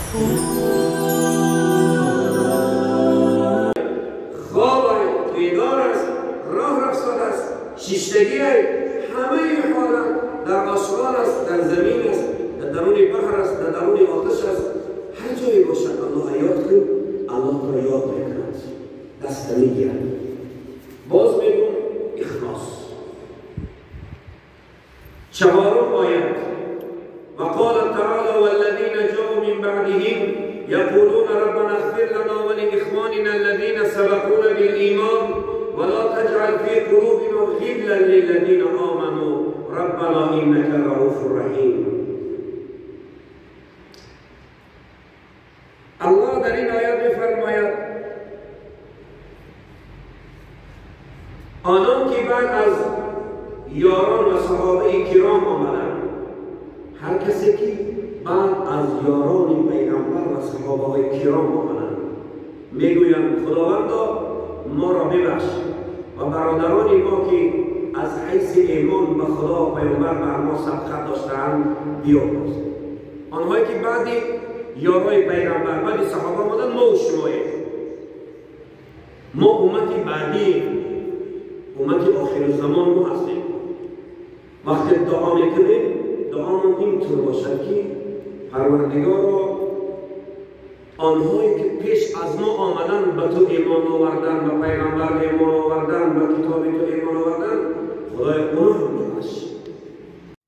خواب بیدار است، راه رفتن است، شیشتگی همه حالت در آسمان است، در زمین است، در درون بحر است، در درون آتش است. هر جایی باشد الله یاد کن، الله را یاد میکند، دست نمیگیرد. باز میگم اخلاص. چهارم آیت: وقال تعالى والذين جاءوا من بعدهم يقولون ربنا اغفر لنا ولإخواننا الذين سبقونا بالإيمان ولا تجعل في قلوبنا غلا للذين آمنوا ربنا إنك رؤوف رحيم. الله در این آیات می‌فرماید آنان که بعد از یاران و صحابه کرام آمدند، هر کسی که بعد از یاران پیغمبر و صحابه های کرام آمدند، میگویند خداوندا ما را ببخش و برادران ما که از حیث ایمان به خدا و پیامبر بر ما سبقت داشتند بیامرز. آنهایی که بعد یارای پیغمبر بعد صحابه آمدند، ما و شماییم، ما امت بعدی، امت آخر زمان ما هستیم. وقتی دعا میکنیم دعامون اینطور باشد که پروردگارا آنهایی که پیش از ما آمدن به تو ایمان آوردن، به پیغمبر ایمان آوردن، به کتاب تو ایمان آوردن، خدای اونها هم ببخش.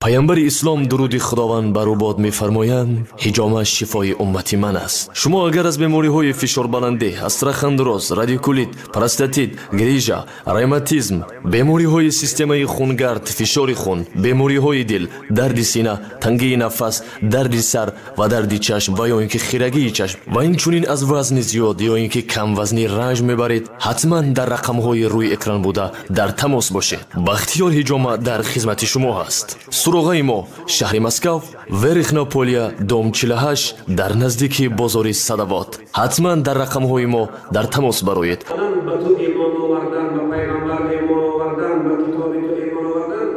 Пайғамбари ислом, дуруди Худованд бар ӯ бод, мефармоянд: ҳиҷома шифои уммати ман аст. Шумо агар аз бемориҳои фишорбаландӣ, остеохондроз, радикулит, простатит, грижа, ревматизм, бемориҳои системаи хунгард, фишори хун, бемориҳои дил, дарди сина, тангии нафас, дарди сар ва дарди чашм ва ё ин ки хирагии чашм ва инчунин аз вазни зиёд ё ин ки камвазнӣ ранҷ мебаред, ҳатман дар рақамҳои рӯи экран буда дар тамос бошед. Бахтиёр ҳиҷома дар хизмати шумо ҳаст. Суроғаи мо: шаҳри Москав, Верхняя Поля, дом 48, дар наздики бозори Садовод. Ҳатман дар рақамҳои мо дар тамос бароед. Ба ту имон овардан, ба пайғамбар имон овардан, ба китоби ту имон овардан,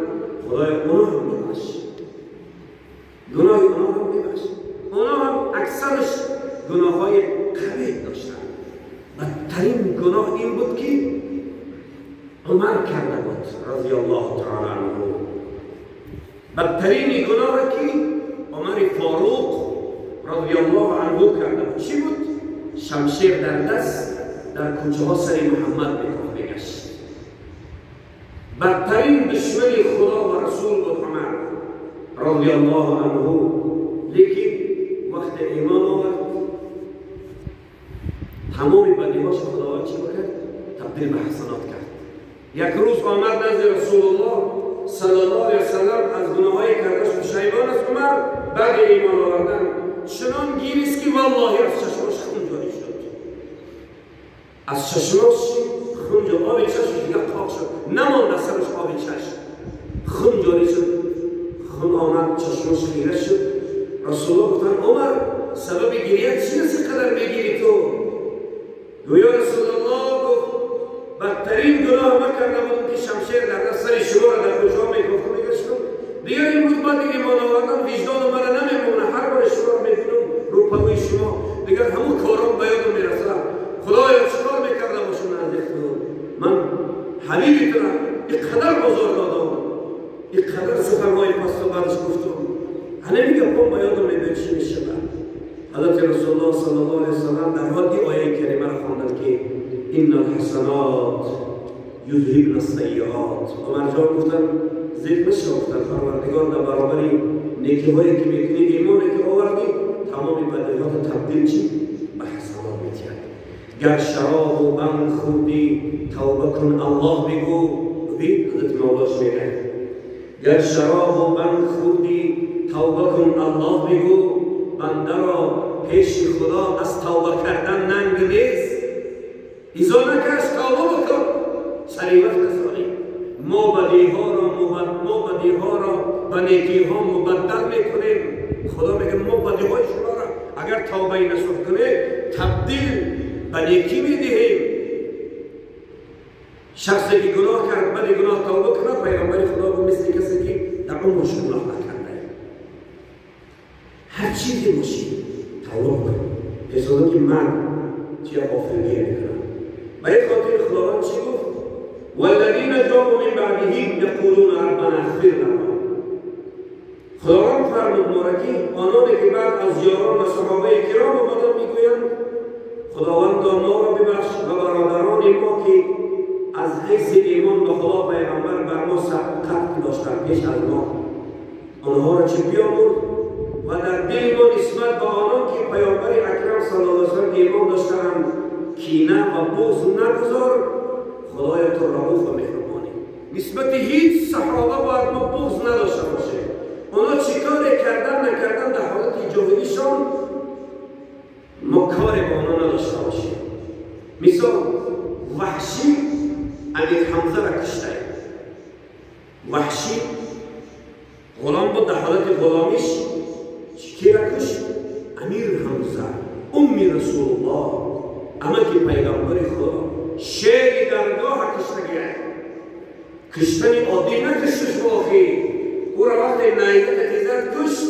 худои онҳо ҳам бибахш, гуноҳи онҳо ҳам бибахш. Онҳо ҳам аксараш гуноҳҳои қабеҳ доштанд. Бадтарин гуноҳ ин буд ки Умар карда буд разияллоҳу таала анҳу. بدترین گناه که عمر فاروق رضی الله عنه کرده بود چی بود؟ شمشیر در دست در کوچه ها سر محمد میگشت. بدترین دشمن خدا و رسول بود عمر رضی الله عنه. لیکن وقت ایمان آورد تمام بدیهاش خداوند چی کرد؟ تبدیل به حسنات کرد. یک روز آمد نزد رسول الله صلی الله علیه وسلم، از گناههای کردش پشیمان است عمر، بعد ایمان آوردن چنان گیریست که والله از چشماش خون جاری شد، از چشماش خون جاری، آب چشمش دیگه پاک شد، نماند از سرش آب چشم، خون جاری شد، خون آمد چشماش خیره شد. رسول الله گفتن عمر سبب گریه چی است اینقدر میگیری تو؟ گویا رسول الله گفت بدترین گناه من کرده بودم که شمشیر در دست سر شما را در کجا میگفتم میگشتم، دیگر امروز بعد ایمان آوردن وجدان مرا نمیمونه، هر بار شما را میبینم روپوی شما دیگر همون کارام به یادم میرسه. خدایا چیکار میکرده باشم نزدیک تو؟ من حبیبی تو را اینقدر بزرگ دادم، اینقدر سخنهای پست و بعدش گفتم، همه میگم به یادم میبینم چی میشه. حضرت رسول الله صلی الله علیه وسلم در حال این آیه کریمه را خواندند که ان الحسنات یذهبن السیئات. عمر جان گفتن ذکر نشه، گفتن پروردگار در برابر نیکی‌هایی که میکنی، ایمانی که آوردی، تمام بدیهات تبدیل چی؟ به حسنات میتید. گر شراب و بنگ خوردی توبه کن الله بگو. ببین حضرت مولاش میگه گر شراب و بنگ خوردی توبه کن الله بگو، بنده را پیش خدا از توبه کردن ننگ نیست. ایزا نکش توبه بکن، سری وقت سالی ما بدیها را به نیکیها مبدل میکنیم. خدا میگه ما بدیهای شما را اگر توبه نصوح کنه تبدیل به نیکی میدهیم. شخصی که گناه کرد بعد گناه توبه کنه، پیغمبر خدا گفت مثل کسی که در عمرش گناه نکرده. هر چیزی باشی توبه بکن پیش از که مرگ چیه غافلگیر میکنه. برای خاطر خداوند چی گفت؟ والذین جاءوا من بعدهم یقولون ربنا اغفر لنا. خداوند فرمود ما را که آنانی که بعد از یاران و صحابه کرام آمدن میگویند خداوند ما را ببخش و برادران ما که از حیث ایمان به خدا پیغمبر بر ما سبقت داشتند پیش از ما، آنها را چه بیامرد و در دل ما نسبت به آنان که پیامبر اکرم صلی الله علیه و سلم ایمان داشتند کینه و بغض نگذار. خدای تو رؤوف و مهربانی. نسبت هیچ صحابه باید ما بغض نداشته باشیم. اونا چیکار کردن نکردن در حالت جاهلیشان ما کاری با اونا نداشته باشیم. مثال وحشی امیر حمزه را کشته. وحشی غلام بود، در حالت غلامیش کی را کشت؟ امیر حمزه، امی رسول الله، امک پیغمبر خدا، شیر درگاه کشته. کشتن عادی نکشتش باخی، او را وقتی نیزه تیزر کشت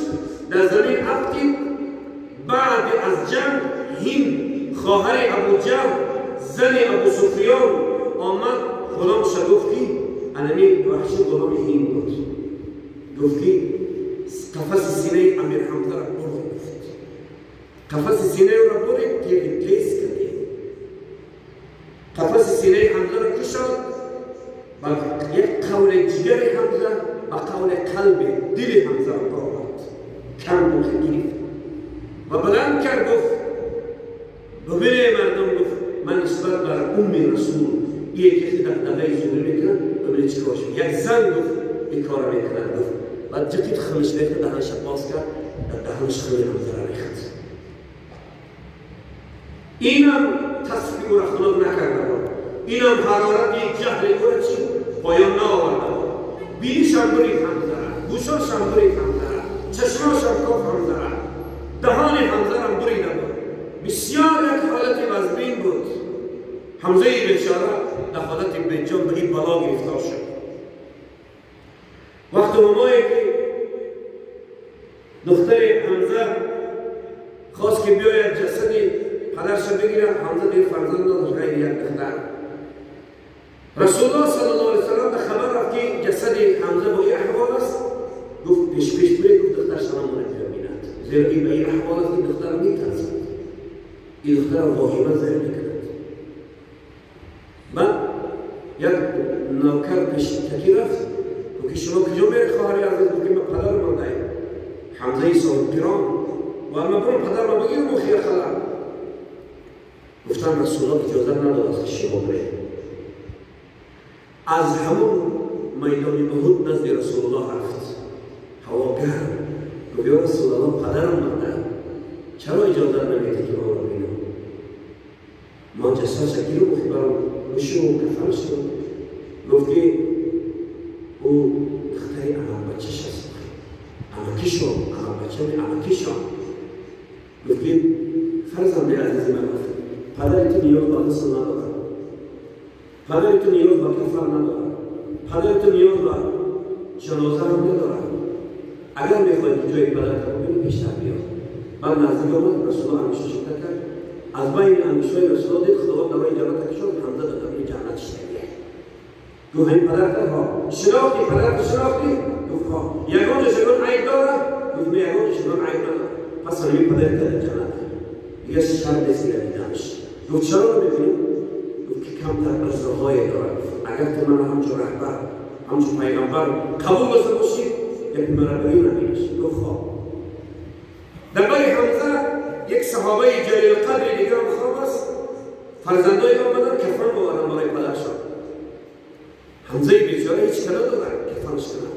در زمین افتید. بعد از جنگ هند خواهر ابو جهل زن ابو سفیان آمد غلامش گفت که انمی وحشی غلام هند بود، گفت که قفس سینه امیر حمزه را برد. گفت قفس سینه را برد تیغ تیز کرد، قفس سینه حمزه را کشاد و یک قول جگر حمزه و قول قلب دل حمزه را برآورد، کم بود گرفت و بلند کرد. گفت ببینه مردم، گفت من نسبت بر ام رسول یکی که دغدغه زوری میکنه ببینه چی کار شد. یک زن گفت این کار میکنه. گفت بعد جدید خمش ریخت، دهنش باز کرد، در دهنش خون حمزه را ریخت. اینم تصفیه او را خنک نکرده بود، اینم حرارت جهل او را چی پایان نآورده بود. بینیش هم برید حمزه را، گوشاش هم برید حمزه را، چشماش هم کاف حمزه را، دهان حمزه را بریده بود. بسیار یک حالت وزبین بود. حمزه بیچاره در حالت بیجان به این بلا گرفتار شد. وقت همایی که دختر حمزه خواست که بیاید جسد پدرش بگیره، حمزه دیگه فرزند نداشت غیر یک دختر. رسول الله صلی الله علیه وسلم به خبر رفت که جسد حمزه با این احوال است. گفت پیش پیش برید، گفت دخترش نمونه بیابیند، زیرا این به این احوال است که دختر میترسد، این دختر واهمه زیر میکند. بعد یک نوکر پیش تکی رفت، گفت که شما کجا میری خواهر عزیز؟ گفت که من پدر مانده حمزه صاحب قران و من برم پدر من بگیرم و خیر خلق. گفتم رسول الله اجازه نداد از شما برید. از همون میدان احد نزد رسول الله رفت. هوا گرم. گفت یا رسول الله پدرم مرده، چرا اجازه نمیدی که ما رو ببینم؟ ما جسدش گیرم و برام بشو و کفنش کن. گفت که او دختر عمل بچه‌ش است، عمکیشو، عمل بچه عمکیشو. گفت که فرزند عزیز من، گفت پدر تو نیاز به غسل ندارد، پدر تو نیاز به کفن ندارد، پدر تو نیاز به جنازه هم ندارد. اگر میخواهی که جای پدرت رو ببینی پیشتر بیا. بعد نزدیک آمد، رسول الله انگشتش کرد. از بین انگشت‌های رسول الله دید خداوند درای جنت کشاد، حمزه در درون جنت شده. گفت این پدرت ها شناختی؟ پدرت شناختی؟ گفت ها. یگان جشگان عیب داره؟ گفت نه یگان جشگان عیب نداره. پس همین پدرت در جنت دیگه شرط نیست که دیدمش. گفت چرا رو میبینی؟ گفت که کمتر عذرهای دارد. اگر تو من همچون رهبر همچون پیغمبر قبول داشته باشی یک مربی نبینیش. گفت خواب. در باری حمزه یک صحابه جلیل قدر دیگه هم خواب است. فرزندای آمدن کفن بآورن برای پدرشان. حمزه بیچاره هیچ کلا دادن کفنش کنن.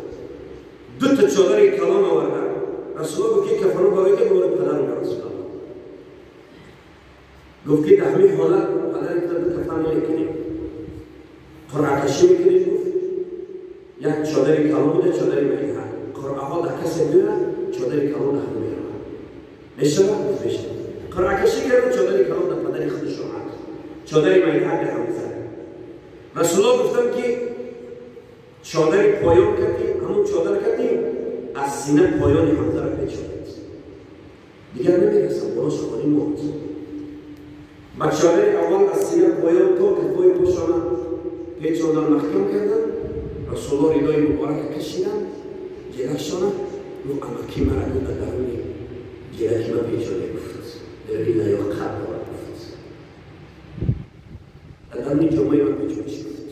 دو تا چادر کلان آوردن. رسول الله گفت که کفنو برای که برای پدرم یا رسول الله. گفت که در همین حالت پدر که کفن نمیکنیم، قرعه کشی میکنیم. گفت یک چادر کلان بوده، چادر میگه قرعه ها در کسی میره، چادر کلان در هم میره. میشه؟ گفت میشه. قرعه کشی کردن، چادر کلان در پدر خودش آمد، چادر میگه در حمزه. رسول الله گفتن که چادر پایان کردی، همون چادر کردی از سینه پایان حمزه را پیچاند. Дигар намерасам, болош холӣ монд. Ба чодари аввал аз сина поён то кафои пошона печондан, маҳкам кардан. Расулулло ридои муборака кашидан, ҷелакшона гуфт: «Амаки мара дар даруни ҷелаки ма печоне», гуфт. Ин лаёқат дорад, гуфт. Дар даруни ҷомаи ман печониш, гуфт.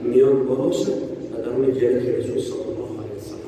Миён болоша дар даруни ҷелаки Расул саллаллоҳу алайҳи васаллам.